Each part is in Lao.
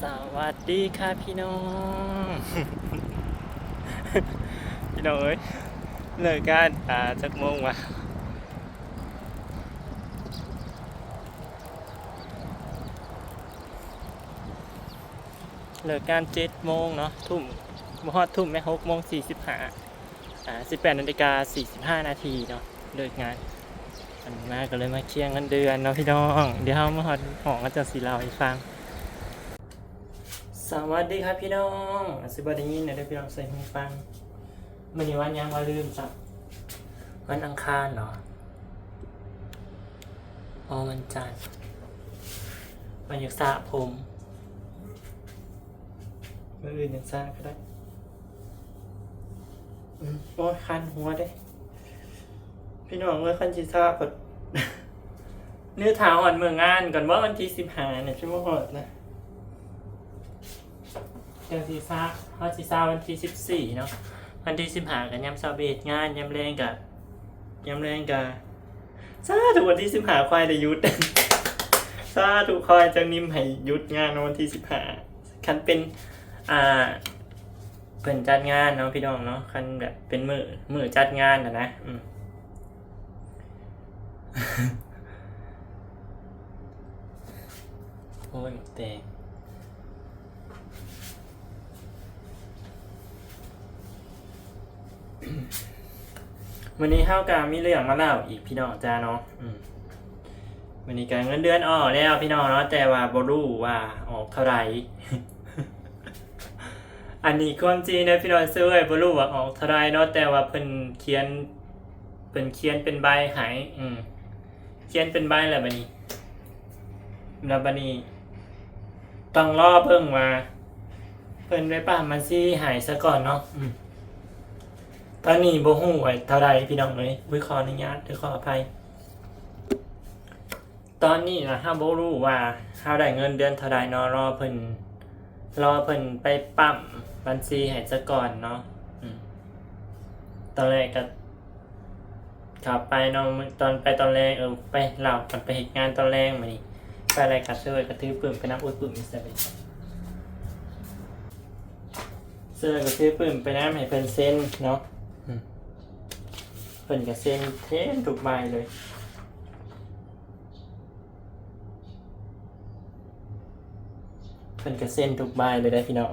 ສະຫວັດດີຄ່ະພີ່ນ້ອງ ພີ່ນ້ອງເອີຍ ເລີກງານ ອ່າ ຈັກໂມງວະ? ເລີກງານເຈັດໂມງເນາະ ທຸ່ມ ບໍ່ຮອດທຸ່ມແມ່ ຫົກໂມງສີ່ສິບຫ້າ ອ່າ ສິບແປດນາລິກາສີ່ສິບຫ້ານາທີເນາະ ເລີກງານ ອັນມາກໍເລີຍມາເຄຍເງິນເດືອນເນາະພີ່ນ້ອງ. ດຽວເຮົາມາຮອດຫ້ອງ ເຂົາເຈົ້າຊິເລົ່າໃຫ້ຟັງ. ສະຫວັດດີຄັບພີ່ນ້ອງ ອາດຊິບໍ່ໄດ້ຍິນແດ່ເດີພີ່ນ້ອງ ໃສ່ຫູຟັງ. ມື້ນີ້ວັນຫຍັງວະ ລືມຊະ ວັນອັງຄານເນາະ ອໍ ວັນຈັນ ວັນຢາກສະຜົມ ມື້ອື່ນຍັງສະກໍໄດ້. ອືມ ໂອ້ຍ ຄັນຫົວເດ້ ພີ່ນ້ອງເອີຍ ຄັນຊິສະກໍ ຫຼືຖ້າຮອດມື້ງານກ່ອນບໍ່ ວັນທີສິບຫ້ານີ້ ຊິບໍ່ຮອດນະ ຈັ່ງຊິສະ ເຮົາຊິສະວັນທີສິບສີ່ເນາະ ວັນທີສິບຫ້າກໍຍາມເຊົ້າໄປເຮັດງານ ຍາມແລງກໍ ຍາມແລງກໍ ສາທຸ ວັນທີສິບຫ້າຂ້ອຍໄດ້ຢຸດ ສາທຸ ຂໍໃຫ້ເຈົ້ານິມໃຫ້ຢຸດງານໃນວັນທີສິບຫ້າ ຄັນເປັນ ອ່າ ເພິ່ນຈັດງານເນາະພີ່ນ້ອງເນາະ ຄັນແບບເປັນມື້ ມື້ຈັດງານຫັ້ນນະ ອືມ ໂອ້ຍ ໝາກແຕງ. ມື້ນີ້ເຮົາກໍມີເລື່ອງມາເລົ່າອີກພີ່ນ້ອງຈ້າເນາະ ອືມ ມື້ນີ້ກໍເງິນເດືອນອອກແລ້ວພີ່ນ້ອງເນາະ ແຕ່ວ່າບໍ່ຮູ້ວ່າອອກເທົ່າໃດ. ອັນນີ້ຄວາມຈິງເດີພີ່ນ້ອງ ເຊີຍບໍ່ຮູ້ວ່າອອກເທົ່າໃດເນາະ ແຕ່ວ່າເພິ່ນຂຽນ ເພິ່ນຂຽນເປັນໃບໃຫ້ ອືມ ຂຽນເປັນໃບແລ້ວບັດນີ້ ແລ້ວບັດນີ້ຕ້ອງລໍເບິ່ງວ່າ ເພິ່ນໄປປ້ຳບັນຊີໃຫ້ຊະກ່ອນເນາະ ອືມ ຕອນນີ້ບໍ່ຮູ້ວ່າເທົ່າໃດພີ່ນ້ອງເອີຍ ອຸ້ຍ ຂໍອະນຸຍາດເດີ ຂໍອະໄພ. ຕອນນີ້ນະ ເຮົາບໍ່ຮູ້ວ່າເຮົາໄດ້ເງິນເດືອນເທົ່າໃດເນາະ ລໍເພິ່ນ ລໍເພິ່ນໄປປ້ຳບັນຊີໃຫ້ຊະກ່ອນເນາະ ອືມ ຕອນແລກກໍເຂົ້າໄປເນາະ ຕອນໄປຕອນແລງ ເອີ ໄປລາວ ຕອນໄປເຮັດງານຕອນແລງມື້ນີ້ ໄປແລ້ວກໍເຊີຍກໍຖືປຶ້ມໄປນຳ ໂອ້ຍ ປຶ້ມຢູ່ໃສ ເຊີຍກໍຖືປຶ້ມໄປນຳໃຫ້ເພິ່ນເຊັນເນາະ ອືມ ເພິ່ນກໍເຊັນ ເຊັນທຸກໃບເລີຍ. ເພິ່ນກໍເຊັນທຸກໃບເລີຍເດ້ພີ່ນ້ອງ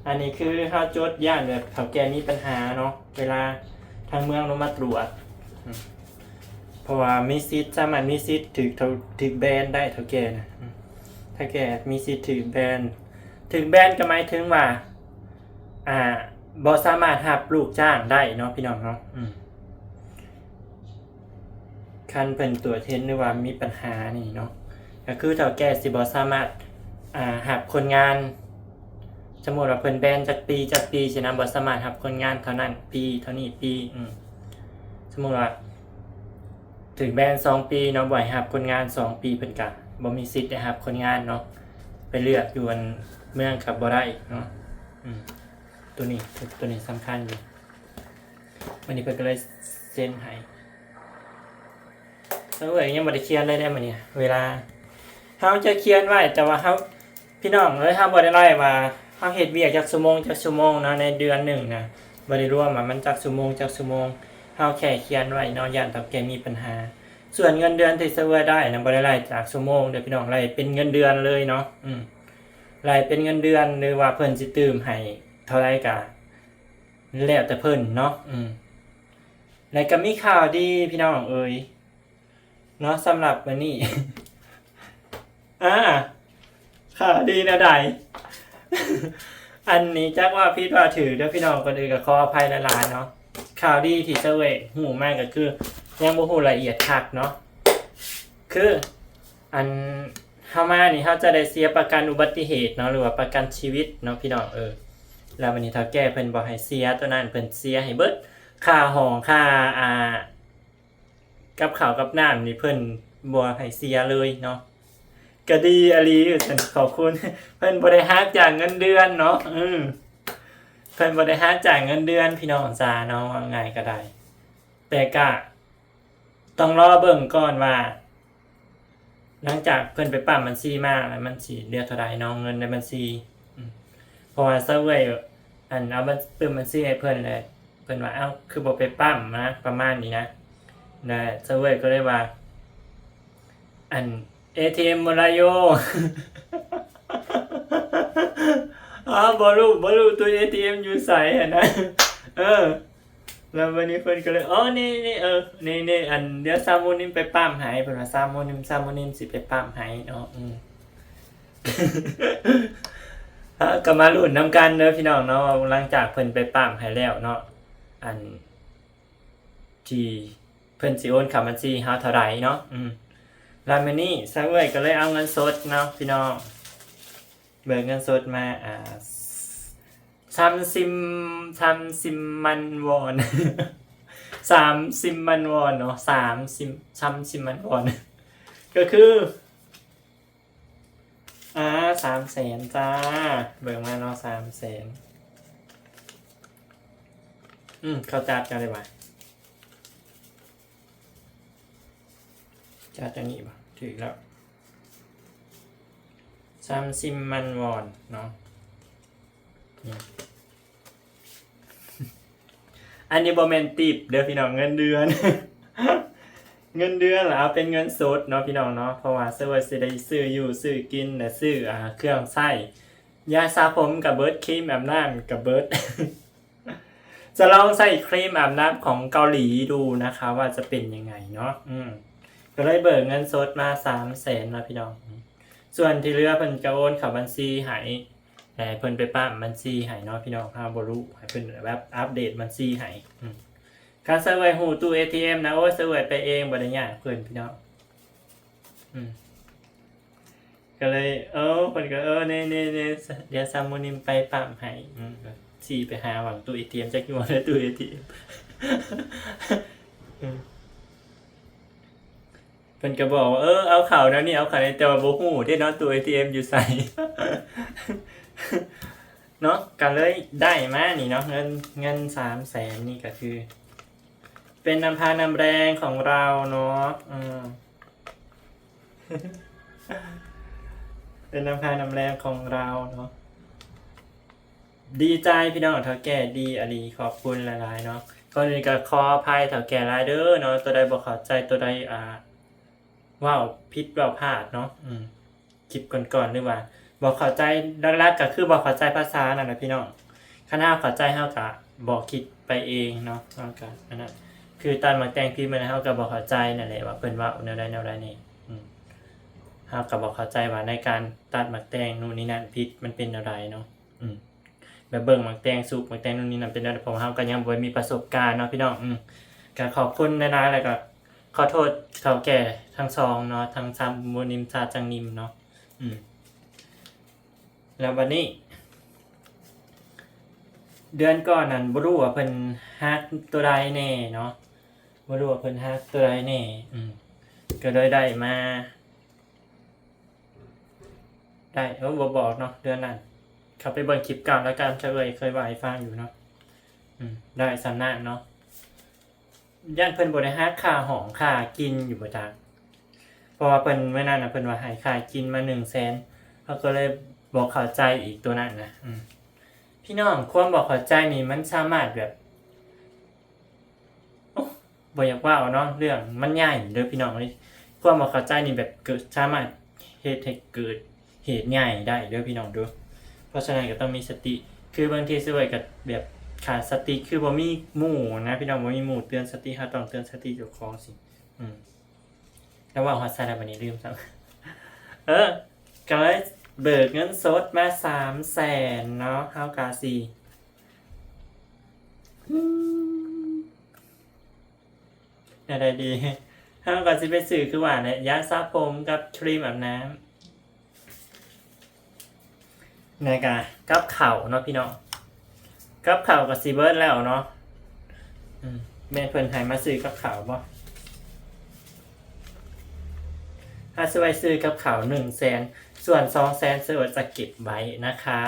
ອັນນີ້ຄືເຮົາຈົດຢ້ານແບບເຖົ້າແກ່ມີບັນຫາເນາະ ເວລາທາງເມືອງລົງມາກວດ ອືມ ເພາະວ່າມີສິດ ສາມາດມີສິດຖືກເຖົ້າ ຖືກແບນໄດ້ ເຖົ້າແກ່ນະ ອືມ ເຖົ້າແກ່ມີສິດຖືກແບນ ຖືກແບນກໍໝາຍເຖິງວ່າ ອ່າ ບໍ່ສາມາດຮັບລູກຈ້າງໄດ້ເນາະ ພີ່ນ້ອງເນາະ ອືມ. ຄັນເພິ່ນກວດເຫັນ ຫຼືວ່າມີບັນຫານີ້ເນາະ ກໍຄືເຖົ້າແກ່ຊິບໍ່ສາມາດ ອ່າ ຮັບຄົນງານ ສົມມຸດວ່າເພິ່ນແບນຈັກປີ ຈັກປີຊີ້ນະ ບໍ່ສາມາດຮັບຄົນງານເທົ່ານັ້ນປີ ເທົ່ານີ້ປີ ອືມ ສົມມຸດວ່າຖືກແບນສອງປີເນາະ ບໍ່ໃຫ້ຮັບຄົນງານສອງປີ ເພິ່ນກະບໍ່ມີສິດໄດ້ຮັບຄົນງານເນາະ ໄປເລືອກຢູ່ອັນເມືອງກໍບໍ່ໄດ້ເນາະ ອືມ ໂຕນີ້ ໂຕນີ້ສຳຄັນຢູ່. ມື້ນີ້ເພິ່ນກໍເລີຍເຊັນໃຫ້ ເອີຍ ຍັງບໍ່ໄດ້ຂຽນເລີຍເດ້ມື້ນີ້ ເວລາເຮົາຈະຂຽນໄວ້ ແຕ່ວ່າເຮົາ ພີ່ນ້ອງເອີຍ ເຮົາບໍ່ໄດ້ໄລ່ວ່າເຮົາເຮັດວຽກຈັກຊົ່ວໂມງ ຈັກຊົ່ວໂມງເນາະ ໃນເດືອນໜຶ່ງນະ ບໍ່ໄດ້ລວມວ່າມັນຈັກຊົ່ວໂມງ ຈັກຊົ່ວໂມງ ເຮົາແຄ່ຂຽນໄວ້ເນາະ ຢ້ານເຖົ້າແກ່ມີບັນຫາ. ສ່ວນເງິນເດືອນທີ່ຊະເວີຍໄດ້ນະ ບໍ່ໄດ້ໄລ່ຈາກຊົ່ວໂມງເດີພີ່ນ້ອງ ໄລ່ເປັນເງິນເດືອນເລີຍເນາະ ອືມ ໄລ່ເປັນເງິນເດືອນ ຫຼືວ່າເພິ່ນຊິຕື່ມໃຫ້ເທົ່າໃດກະ ແລ້ວແຕ່ເພິ່ນເນາະ ອືມ ແລະກະມີຂ່າວດີພີ່ນ້ອງເອີຍເນາະ ສຳລັບມື້ນີ້ ອາ ຂ່າວດີແນວໃດ? ອັນນີ້ຈັກວ່າຜິດວ່າຖືກເດີພີ່ນ້ອງ ກ່ອນອື່ນກໍຂໍອະໄພຫຼາຍໆເນາະ. ຂ່າວດີທີ່ຊະເວີຍຮູ້ມາກໍຄື ຍັງບໍ່ຮູ້ລະອຽດຄັກເນາະ ຄື ອັນ ເຮົາມານີ້ ເຮົາຈະໄດ້ເສຍປະກັນອຸບັດຕິເຫດເນາະ ຫຼືວ່າປະກັນຊີວິດເນາະພີ່ນ້ອງ ເອີ ແລ້ວບັດນີ້ເຖົ້າແກ່ເພິ່ນບໍ່ໃຫ້ເສຍໂຕນັ້ນ ເພິ່ນເສຍໃຫ້ເບິດ ຄ່າຫ້ອງ ຄ່າ ອ່າ ກັບເຂົ້າກັບນ້ຳນີ້ ເພິ່ນບໍ່ໃຫ້ເສຍເລີຍເນາະ ກະດີອີ່ຫຼີ ວ່າຊັ້ນ ຂອບຄຸນ ເພິ່ນບໍ່ໄດ້ຫັກຈາກເງິນເດືອນເນາະ ເອີ ເພິ່ນບໍ່ໄດ້ຫັກຈາກເງິນເດືອນ ພີ່ນ້ອງຈ໋າເນາະ ເວົ້າງ່າຍກໍໄດ້ ແຕ່ກະ ຕ້ອງລໍເບິ່ງກ່ອນວ່າ ຫຼັງຈາກເພິ່ນໄປປ້ຳບັນຊີມາ ແລ້ວມັນຊິເຫຼືອເທົ່າໃດເນາະ ເງິນໃນບັນຊີ? ອືມ ເພາະວ່າຊາວເອື້ອຍ ອັນ ເອົາບັນ ປຶ້ມບັນຊີໃຫ້ເພິ່ນ ແລ້ວເພິ່ນວ່າ ເອົ້າ ຄືບໍ່ໄປປ້ຳນະ ປະມານນີ້ນະ. ແລ້ວຊາວເອື້ອຍກໍເລີຍວ່າ ອັນ ເອທີເອັມບໍ່ໄດ້ໂຍ ອໍ ບໍ່ຮູ້ ບໍ່ຮູ້ຕູ້ເອທີເອັມຢູ່ໃສຫັ້ນນະ. ເອີ ແລ້ວບັດນີ້ເພິ່ນກໍເລີຍ ອໍ ນີ້ ນີ້ ເອີ ນີ້ ນີ້ ອັນ ດຽວຊາວໂມນິມໄປປ້ຳໃຫ້ ເພິ່ນວ່າ ຊາວໂມນິມ ຊາວໂມນິມຊິໄປປ້ຳໃຫ້ເນາະ. ອືມ ເຮົາກໍມາລຸ້ນນຳກັນເດີພີ່ນ້ອງເນາະ ຫຼັງຈາກເພິ່ນໄປປ້ຳໃຫ້ແລ້ວເນາະ ອັນ ທີ່ເພິ່ນຊິໂອນເຂົ້າບັນຊີເຮົາເທົ່າໃດເນາະ. ອືມ ແລ້ວມື້ນີ້ຊາວເອື້ອຍກໍເລີຍເອົາເງິນສົດເນາະພີ່ນ້ອງ ເບີກເງິນສົດມາ ອ່າ ສາມສິບ ສາມສິບມັນວອນ ສາມສິບມັນວອນເນາະ ສາມສິບ ສາມສິບມັນວອນ ກໍຄື ອ່າ ສາມແສນຈ້າ ເບິ່ງມາເນາະ ສາມແສນ. ອືມ ເຂົາຈັບຈັ່ງໃດຫວາ? ຈັບຈັ່ງນີ້ບໍ່? ຖືກແລ້ວ ສາມສິບມັນວອນເນາະ. ອືມ ອັນນີ້ບໍ່ແມ່ນຕິບເດີພີ່ນ້ອງ ເງິນເດືອນ ເງິນເດືອນລະເອົາເປັນເງິນສົດເນາະພີ່ນ້ອງເນາະ ເພາະວ່າຊາວເອື້ອຍຊິໄດ້ຊື້ຢູ່ຊື້ກິນ ແລະ ຊື້ ອ່າ ເຄື່ອງໃຊ້ ຢາສະຜົມກໍເບິດ ຄຣີມອາບນ້ຳກໍເບິດ ຈະລອງໃຊ້ຄຣີມອາບນ້ຳຂອງເກົາຫຼີດູນະຄະ ວ່າຈະເປັນຍັງໄງເນາະ. ອືມ ກໍເລີຍເບີກເງິນສົດມາສາມແສນເນາະພີ່ນ້ອງ ອືມ ສ່ວນທີ່ເຫຼືອເພິ່ນກໍໂອນເຂົ້າບັນຊີໃຫ້ ແຕ່ເພິ່ນໄປປ້ຳບັນຊີໃຫ້ເນາະພີ່ນ້ອງ ເຮົາບໍ່ຮູ້ ໃຫ້ເພິ່ນແບບອັບເດດບັນຊີໃຫ້. ອືມ ຄັນຊາວເອື້ອຍຮູ້ຕູ້ເອທີເອັມນະ ໂອ້ຍ ຊາວເອື້ອຍໄປເອງ ບໍ່ໄດ້ຍາກເພິ່ນພີ່ນ້ອງ. ອືມ ກໍເລີຍ ເອີ ເພິ່ນກໍ ເອີ ນີ້ໆໆ ດຽວຊາວໂມນິມໄປປ້ຳໃຫ້. ອືມ ຊີ້ໄປຫາຫວ່າງຕູ້ເອທີເອັມ ຈັກຢູ່ຫວ່າງໃດຕູ້ເອທີເອັມ. ອືມ ເພິ່ນກໍບອກວ່າ ເອີ ເອົາເຂົ້າແນວນີ້ ເອົາເຂົ້າແນວນີ້ ແຕ່ວ່າບໍ່ຮູ້ເດ້ເນາະ ຕູ້ເອທີເອັມຢູ່ໃສ ເນາະ. ກໍເລີຍໄດ້ມານີ້ເນາະ ເງິນ ເງິນສາມແສນນີ້ກໍຄື ເປັນນ້ຳພັກນ້ຳແຮງຂອງເຮົາເນາະ ເອີ ເປັນນ້ຳພັກນ້ຳແຮງຂອງເຮົາເນາະ. ດີໃຈພີ່ນ້ອງ ເຖົ້າແກ່ດີອີ່ຫຼີ ຂອບຄຸນຫຼາຍໆເນາະ. ກ່ອນອື່ນກໍຂໍອະໄພເຖົ້າແກ່ຫຼາຍເດີເນາະ ຕົວໃດບໍ່ເຂົ້າໃຈ ຕົວໃດ ອ່າ ເວົ້າຜິດເວົ້າພາດເນາະ ອືມ ຄລິບກ່ອນໆ ຫຼືວ່າບໍ່ເຂົ້າໃຈ ຫຼັກໆກໍຄືບໍ່ເຂົ້າໃຈພາສານັ້ນແຫຼະພີ່ນ້ອງ. ຄັນເຮົາເຂົ້າໃຈເຮົາກໍບອກຄລິບໄປເອງເນາະ ເຮົາກໍອັນນັ້ນ ຄືຕັດໝາກແຕງຜິດ ມື້ນັ້ນເຮົາກໍບໍ່ເຂົ້າໃຈນັ້ນແຫຼະ ວ່າເພິ່ນເວົ້າແນວໃດແນວໃດແດ່. ອືມ ເຮົາກໍບໍ່ເຂົ້າໃຈວ່າໃນການຕັດໝາກແຕງນູ່ນນີ້ນັ້ນຜິດ ມັນເປັນແນວໃດເນາະ. ອືມ ແບບເບິ່ງໝາກແຕງສຸກ ໝາກແຕງນູ່ນນີ້ນັ້ນເປັນແນວໃດ ເພາະວ່າເຮົາກໍຍັງບໍ່ມີປະສົບການເນາະພີ່ນ້ອງ. ອືມ ກໍຂອບຄຸນຫຼາຍໆ ແລ້ວກໍ ຂໍໂທດເຖົ້າແກ່ທັງສອງເນາະ ທັງຊາວໂມນິມ ຊາວຈັງນິມເນາະ. ອືມ ແລ້ວບັດນີ້ ເດືອນກ່ອນນັ້ນ ບໍ່ຮູ້ວ່າເພິ່ນຫັກຕົວໃດແດ່ເນາະ ບໍ່ຮູ້ວ່າເພິ່ນຫັກຕົວໃດແດ່. ອືມ ກໍເລີຍໄດ້ມາ ໄດ້ ເອີ ບໍ່ບອກເນາະ ເດືອນນັ້ນ ເຂົ້າໄປເບິ່ງຄລິບເກົ່າແລ້ວກັນ ເຈົ້າເອີຍເຄີຍເວົ້າໃຫ້ຟັງຢູ່ເນາະ. ອືມ ໄດ້ສ່ຳນັ້ນເນາະ ຢ້ານເພິ່ນບໍ່ໄດ້ຫັກຄ່າຫ້ອງຄ່າກິນຢູ່ບໍ່ຈັກ ເພາະວ່າເພິ່ນ ມື້ນັ້ນນະ ເພິ່ນວ່າໃຫ້ຄ່າກິນມາໜຶ່ງແສນ ເຮົາກໍເລີຍບໍ່ເຂົ້າໃຈອີກຕົວນັ້ນນະ. ອືມ ພີ່ນ້ອງ ຄວາມບໍ່ເຂົ້າໃຈນີ້ມັນສາມາດແບບ ໂອ້ ບໍ່ຢາກເວົ້າເນາະ ເລື່ອງມັນໃຫຍ່ເດີພີ່ນ້ອງເອີຍ. ຄວາມບໍ່ເຂົ້າໃຈນີ້ແບບເກີດ ສາມາດເຮັດໃຫ້ເກີດເຫດໃຫຍ່ໄດ້ເດີພີ່ນ້ອງເດີ. ເພາະສະນັ້ນກໍຕ້ອງມີສະຕິ ຄືບາງທີຊາວເອື້ອຍກໍແບບຂາດສະຕິ ຄືບໍ່ມີໝູ່ນະພີ່ນ້ອງ ບໍ່ມີໝູ່ເຕືອນສະຕິ ເຮົາຕ້ອງເຕືອນສະຕິເຈົ້າຂອງຊີ້. ອືມ ແລ້ວເວົ້າຮອດໃສແລ້ວບັດນີ້ ລືມຊ້ຳ. ເອີ ກໍເລີຍເບີກເງິນສົດມາສາມແສນເນາະ ເຮົາກໍຊິ ອືມ ແນວໃດດີ ເຮົາກໍຊິໄປຊື້ ຄືວ່າແຫຼະ ຢາສະຜົມກັບຄຣີມອາບນ້ຳ ແລ້ວກະກັບເຂົ້າເນາະພີ່ນ້ອງ ກັບເຂົ້າກໍຊິເບິດແລ້ວເນາະ. ອືມ ແມ່ນເພິ່ນໃຫ້ມາຊື້ກັບເຂົ້າບໍ່? ຖ້າຊາວເອື້ອຍຊື້ກັບເຂົ້າໜຶ່ງແສນ ສ່ວນສອງແສນຊາວເອື້ອຍຈະເກັບໄວ້ນະຄະ.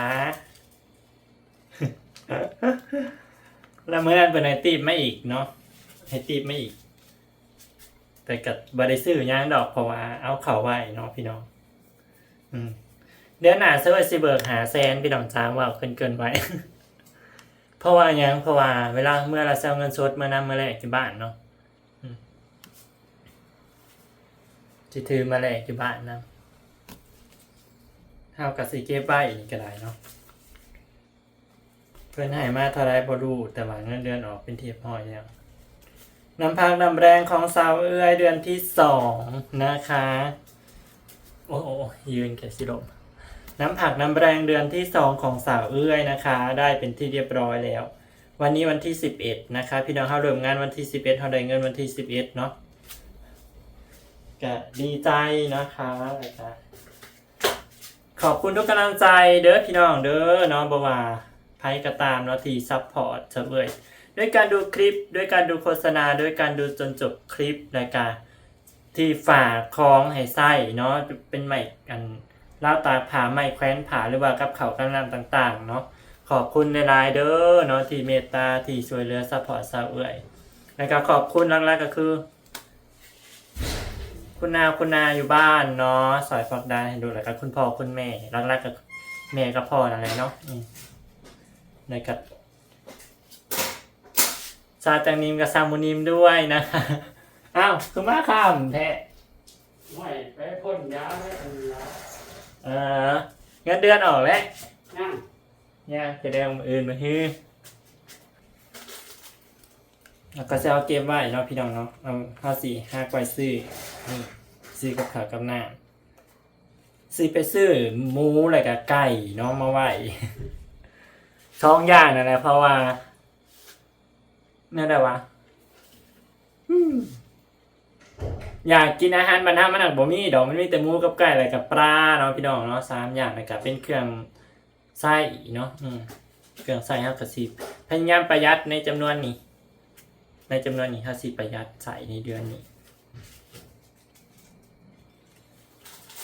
ແລ້ວມື້ນັ້ນເພິ່ນໃຫ້ຕິບມາອີກເນາະ ໃຫ້ຕິບມາອີກ ແຕ່ກໍບໍ່ໄດ້ຊື້ຫຍັງດອກ ເພາະວ່າເອົາເຂົ້າໄວ້ເນາະພີ່ນ້ອງ. ອືມ ເດືອນໜ້າເຊີຊິເບີກຫ້າແສນ ພີ່ນ້ອງຈ໋າ ເວົ້າເກີນໆໄວ້. ເພາະວ່າຫຍັງ? ເພາະວ່າເວລາເມືອລະຊິເອົາເງິນສົດເມືອນຳ ເມືອແລກຢູ່ບ້ານເນາະ. ອືມ ຊິຖືມາແລກຢູ່ບ້ານນຳ. ເຮົາກໍຊິເກັບໄວ້ນີ້ກໍໄດ້ເນາະ. ເພິ່ນໃຫ້ມາເທົ່າໃດບໍ່ຮູ້ ແຕ່ວ່າເງິນເດືອນອອກເປັນທີ່ຮຽບຮ້ອຍແລ້ວ. ນ້ຳພັກນ້ຳແຮງຂອງສາວເອື້ອຍເດືອນທີສອງນະຄະ. ໂອ້ຍ ໂອ້ຍ ໂອ້ຍ ຢືນແກະຊິລົ້ມ. ນ້ຳພັກນ້ຳແຮງເດືອນທີສອງຂອງສາວເອື້ອຍນະຄະ ໄດ້ເປັນທີ່ຮຽບຮ້ອຍແລ້ວ. ວັນນີ້ວັນທີສິບເອັດນະຄະ ພີ່ນ້ອງ. ເຮົາເລີ່ມງານວັນທີສິບເອັດ ເຮົາໄດ້ເງິນວັນທີສິບເອັດເນາະ ກະດີໃຈນະຄະ. ແລ້ວກະ ຂອບຄຸນທຸກກຳລັງໃຈເດີພີ່ນ້ອງເດີເນາະ, ບໍ່ວ່າໃຜກໍຕາມເນາະທີ່ຊັບພອດສາວເອື້ອຍ ດ້ວຍການດູຄລິບ ດ້ວຍການດູໂຄສະນາ ດ້ວຍການດູຈົນຈົບຄລິບ ແລະກະທີ່ຝາກຂອງໃຫ້ໃຊ້ເນາະ, ເປັນໄມ້ ອັນ ລາວຕາກຜ້າ ໄມ້ແຂວນຜ້າ ຫຼືວ່າກັບເຂົ້າກັບນ້ຳຕ່າງໆເນາະ. ຂອບຄຸນຫຼາຍໆເດີເນາະ ທີ່ເມດຕາ ທີ່ຊ່ວຍເຫຼືອຊັບພອດສາວເອື້ອຍ. ແລະກະຂອບຄຸນຫຼັກໆກໍຄື ຄຸນນາ ຄຸນນາຢູ່ບ້ານເນາະ ຊ່ອຍຜັກດັນໃຫ້ລູກ ແລ້ວກໍຄຸນພໍ່ຄຸນແມ່ ຫຼັກໆກໍແມ່ກັບພໍ່ນັ້ນແຫຼະເນາະ. ອືມ ແລ້ວກໍຊາວຈັງນິມກັບຊາວໝູນິມດ້ວຍນະ. ອ້າວ ຄືມາຄ່ຳແທ້? ຫ້ອຍ ໄປພົ້ນຢາແລ້ວອັນນີ້ລະ. ເອີ ເງິນເດືອນອອກແລ້ວ? ຍັງ ຍັງ ຈະໄດ້ມື້ອື່ນມາຮື. ແລ້ວກໍຊິເອົາເກັບໄວ້ເນາະພີ່ນ້ອງເນາະ. ເອົາ ເຮົາຊິຫາໄວ້ຊື້ ນີ້ ຊື້ກັບເຂົ້າກັບນ້ຳ ຊິໄປຊື້ໝູ ແລ້ວກໍໄກ່ເນາະ ມາໄວ້ສອງຢ່າງນັ້ນແຫຼະ. ເພາະວ່າແນວໃດວະ ອືມ ຢາກກິນອາຫານບ້ານເຮົາມັນໜັກບໍ່ມີດອກ, ມັນມີແຕ່ໝູກັບໄກ່ ແລ້ວກໍປາເນາະພີ່ນ້ອງເນາະ ສາມຢ່າງ. ແລ້ວກໍເປັນເຄື່ອງ ໃຊ້ເນາະ. ອືມ ເຄື່ອງໃຊ້ເຮົາກໍຊິພະຍາຍາມປະຢັດໃນຈຳນວນນີ້ ໃນຈຳນວນນີ້ເຮົາຊິປະຢັດໃຊ້ໃນເດືອນນີ້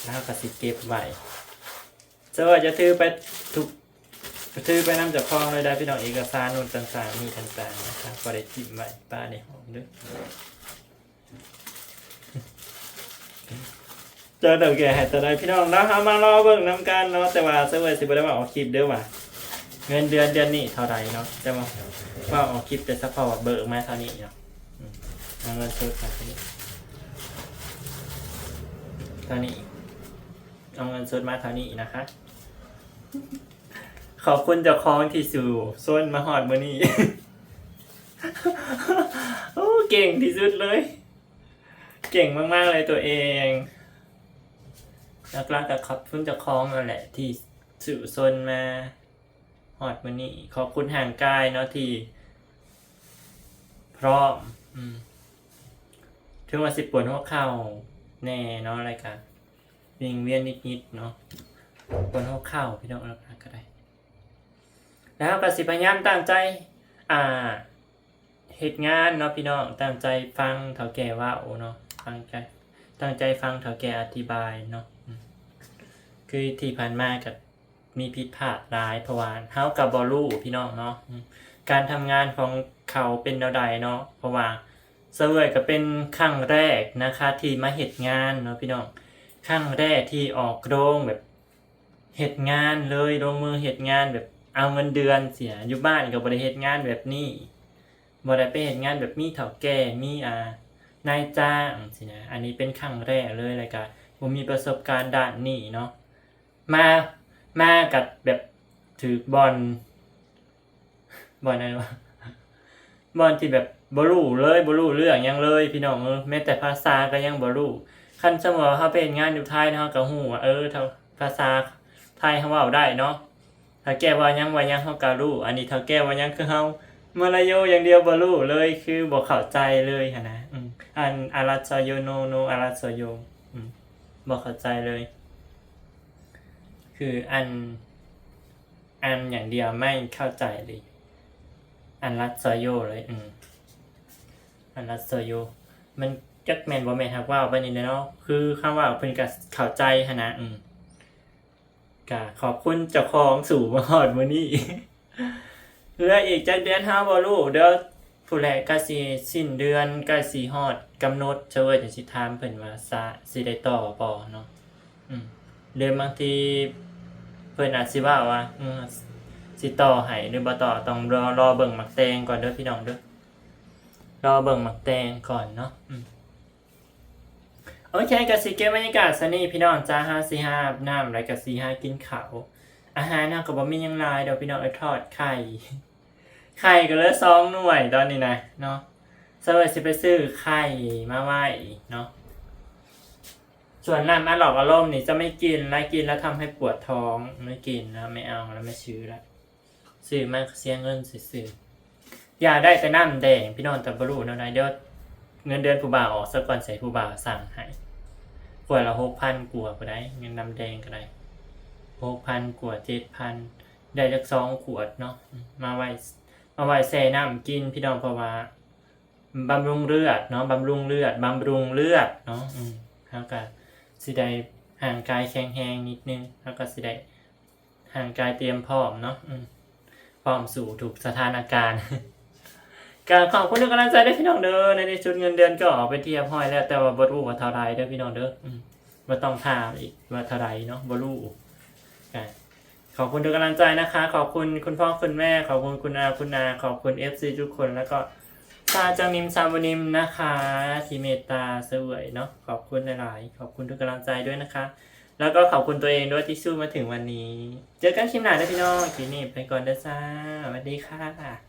ແລ້ວເຮົາກໍຊິເກັບໄວ້. ເຈົ້າວ່າຈະຖືໄປທຸກ ຖືໄປນຳເຈົ້າຂອງເລີຍໄດ້ພີ່ນ້ອງ, ເອກະສານໂນ້ນຕ່າງໆ ນີ້ຕ່າງໆນະຄະ ບໍ່ໄດ້ຖິ້ມໄວ້ ປະໃນຫ້ອງເດີ້. ເຈົ້າເຖົ້າແກ່ໃຫ້ເທົ່າໃດພີ່ນ້ອງເນາະ ເຮົາມາລໍເບິ່ງນຳກັນເນາະ. ແຕ່ວ່າສາວເອື້ອຍຊິບໍ່ໄດ້ເວົ້າອອກຄລິບເດີ້ວ່າເງິນເດືອນເດືອນນີ້ເທົ່າໃດເນາະ, ແຕ່ວ່າເວົ້າອອກຄລິບແຕ່ສະເພາະວ່າເບີກມາເທົ່ານີ້ເນາະ. ອືມ ເອົາເງິນສົດມາເທົ່ານີ້ ເທົ່ານີ້ ເອົາເງິນສົດມາເທົ່ານີ້ນະຄະ. ຂອບຄຸນເຈົ້າຂອງທີ່ສູ້ຊົນມາຮອດມື້ນີ້. ໂອ້ ເກັ່ງທີ່ສຸດເລີຍ. ເກັ່ງມາກໆເລີຍຕົວເອງ. ຫຼັກໆກໍຂອບຄຸນເຈົ້າຂອງນັ້ນແຫຼະ ທີ່ສູ້ຊົນມາຮອດມື້ນີ້. ຂອບຄຸນຮ່າງກາຍເນາະ ທີ່ພ້ອມ. ອືມ ເຖິງວ່າຊິປວດຫົວເຂົ່າແດ່ເນາະ ແລ້ວກໍວິງວຽນນິດໆເນາະ, ປວດຫົວເຂົ່າພີ່ນ້ອງ ຫຼັກໆກໍໄດ້. ແລ້ວເຮົາກໍຊິພະຍາຍາມຕັ້ງໃຈ ອ່າ ເຮັດງານເນາະພີ່ນ້ອງ, ຕັ້ງໃຈຟັງເຖົ້າແກ່ເວົ້າເນາະ, ຕັ້ງໃຈ ຕັ້ງໃຈຟັງເຖົ້າແກ່ອະທິບາຍເນາະ. ອືມ ຄືທີ່ຜ່ານມາກໍມີຜິດພາດຫຼາຍ ເພາະວ່າເຮົາກໍບໍ່ຮູ້ພີ່ນ້ອງເນາະ. ອືມ ການທຳງານຂອງເຂົາເປັນແນວໃດເນາະ, ເພາະວ່າສາວເອື້ອຍກໍເປັນຄັ້ງແລກນະຄະ ທີ່ມາເຮັດງານເນາະພີ່ນ້ອງ, ຄັ້ງແລກທີ່ອອກໂຮງແບບ ເຮັດງານເລີຍ ລົງມືເຮັດງານແບບເອົາເງິນເດືອນເສຍ. ຢູ່ບ້ານກໍບໍ່ໄດ້ເຮັດງານແບບນີ້, ບໍ່ໄດ້ໄປເຮັດງານແບບມີເຖົ້າແກ່ ມີ ອ່າ ນາຍຈ້າງຊີ້ນະ. ອັນນີ້ເປັນຄັ້ງແລກເລີຍ ແລ້ວກະບໍ່ມີປະສົບການດ້ານນີ້ເນາະ. ມາ ມາກັບແບບຖືກບ່ອນ ບ່ອນນັ້ນວ່າ ບ່ອນທີ່ແບບບໍ່ຮູ້ເລີຍ ບໍ່ຮູ້ເລື່ອງຫຍັງເລີຍພີ່ນ້ອງເອີຍ, ແມ້ແຕ່ພາສາກໍຍັງບໍ່ຮູ້. ຄັນສົມມຸດວ່າເຮົາໄປເຮັດງານຢູ່ໄທເນາະ ເຮົາກໍຮູ້ວ່າ ເອີ ພາສາໄທເຮົາເວົ້າໄດ້ເນາະ, ເຖົ້າແກ່ເວົ້າຫຍັງວ່າຫຍັງເຮົາກໍຮູ້. ອັນນີ້ເຖົ້າແກ່ເວົ້າຫຍັງຄືເຮົາມາລາໂຍຢ່າງດຽວ ບໍ່ຮູ້ເລີຍ ຄືບໍ່ເຂົ້າໃຈເລີຍຫັ້ນນະ. ອືມ ອັນ ອາລັດຊອໂຍ ໂນ ໂນ ອາລັດຊອໂຍ ອືມ ບໍ່ເຂົ້າໃຈເລີຍ ຄືອັນ ອັນຢ່າງດຽວ ໄມ່ເຂົ້າໃຈເລີຍ ອັນລັດຊອໂຍເລີຍ. ອືມ ອັນລັດຊອໂຍ ມັນຈັກແມ່ນບໍ່ແມ່ນ ຫາກເວົ້າໄປນີ້ແຫຼະເນາະ, ຄືຄຳເວົ້າເພິ່ນກໍເຂົ້າໃຈຫັ້ນນະ. ອືມ ກະຂອບຄຸນເຈົ້າຂອງ ສູ້ມາຮອດມື້ນີ້. ເຫຼືອອີກຈັກເດືອນເຮົາບໍ່ຮູ້ເດີ, ຜູ້ແລະ ໃກ້ຊິສິ້ນເດືອນ ໃກ້ຊິຮອດກຳນົດ ຊະເວີຍຈັ່ງຊິຖາມເພິ່ນວ່າ ສະ ຊິໄດ້ຕໍ່ບໍ່ເນາະ. ອືມ ຫຼືບາງທີເພິ່ນອາດຊິເວົ້າວ່າ ອືມ ຊິຕໍ່ໃຫ້ຫຼືບໍ່ຕໍ່ ຕ້ອງລໍ ລໍເບິ່ງໝາກແຕງກ່ອນເດີພີ່ນ້ອງເດີ ລໍເບິ່ງໝາກແຕງກ່ອນເນາະ. ອືມ ໂອເຄ ກໍຊິເກັບບັນຍາກາດສ່ຳນີ້ພີ່ນ້ອງຈ້າ ເຮົາຊິຫາອາບນ້ຳ ແລ້ວກໍຊິຫາກິນເຂົ້າ. ອາຫານເຮົາກໍບໍ່ມີຫຍັງຫຼາຍດອກພີ່ນ້ອງເອີຍ ທອດໄຂ່ ໄຂ່ກໍເຫຼືອສອງໜ່ວຍຕອນນີ້ນະເນາະ. ຊະເວີຍຊິໄປຊື້ໄຂ່ມາໄວ້ເນາະ. ສ່ວນນ້ຳອາຫຼອກອາລົມນີ້ຈະໄມ່ກິນ ລະກິນແລ້ວທຳໃຫ້ປວດທ້ອງ ໄມ່ກິນລະ ໄມ່ເອົາລະ ໄມ່ຊື້ລະ. ຊື້ມາກໍເສຍເງິນຊື່ໆ. ຢາກໄດ້ແຕ່ນ້ຳແດງພີ່ນ້ອງ ແຕ່ບໍ່ຮູ້ແນວໃດ. ດຽວເງິນເດືອນຜູ້ບ່າວອອກສາກ່ອນ ຊິໃຫ້ຜູ້ບ່າວສັ່ງໃຫ້ ຂວດລະຫົກພັນກວ່າພຸ້ນໃດ໋ ເງິນນ້ຳແດງກໍໄດ້ ຫົກພັນກວ່າ ເຈັດພັນ ໄດ້ຈັກສອງຂວດເນາະ ມາໄວ້ ມາໄວ້ແຊ່ນ້ຳກິນພີ່ນ້ອງ ເພາະວ່າບຳລຸງເລືອດເນາະ ບຳລຸງເລືອດ ບຳລຸງເລືອດເນາະ. ອືມ ເຮົາກໍຊິໄດ້ຮ່າງກາຍແຂງແຮງນິດໜຶ່ງ ເຮົາກໍຊິໄດ້ ຮ່າງກາຍຕຽມພ້ອມເນາະ ອືມ ພ້ອມສູ້ທຸກສະຖານະການ. ກໍຂອບຄຸນທຸກກຳລັງໃຈເດີພີ່ນ້ອງເດີ. ໃນທີ່ສຸດເງິນເດືອນກໍອອກເປັນທີ່ຮຽບຮ້ອຍແລ້ວ ແຕ່ວ່າບໍ່ຮູ້ວ່າເທົ່າໃດເດີພີ່ນ້ອງເດີ. ອືມ ບໍ່ຕ້ອງຖາມອີກວ່າເທົ່າໃດເນາະ ບໍ່ຮູ້. ກໍຂອບຄຸນທຸກກຳລັງໃຈນະຄະ ຂອບຄຸນຄຸນພໍ່ຄຸນແມ່ ຂອບຄຸນຄຸນອາຄຸນນາ ຂອບຄຸນເອັຟຊີທຸກຄົນ ແລ້ວກໍຊາວຈັງນິມ ຊາວບຸນິມນະຄະ ທີ່ເມດຕາຊະເວີຍເນາະ. ຂອບຄຸນຫຼາຍໆ ຂອບຄຸນທຸກກຳລັງໃຈດ້ວຍນະຄະ. ແລ້ວກໍຂອບຄຸນຕົວເອງດ້ວຍທີ່ສູ້ມາເຖິງວັນນີ້. ເຈີກັນຄລິບໜ້າເດີພີ່ນ້ອງ ຄລິບນີ້ໄປກ່ອນເດີຈ້າ ສະຫວັດດີຄ່ະ.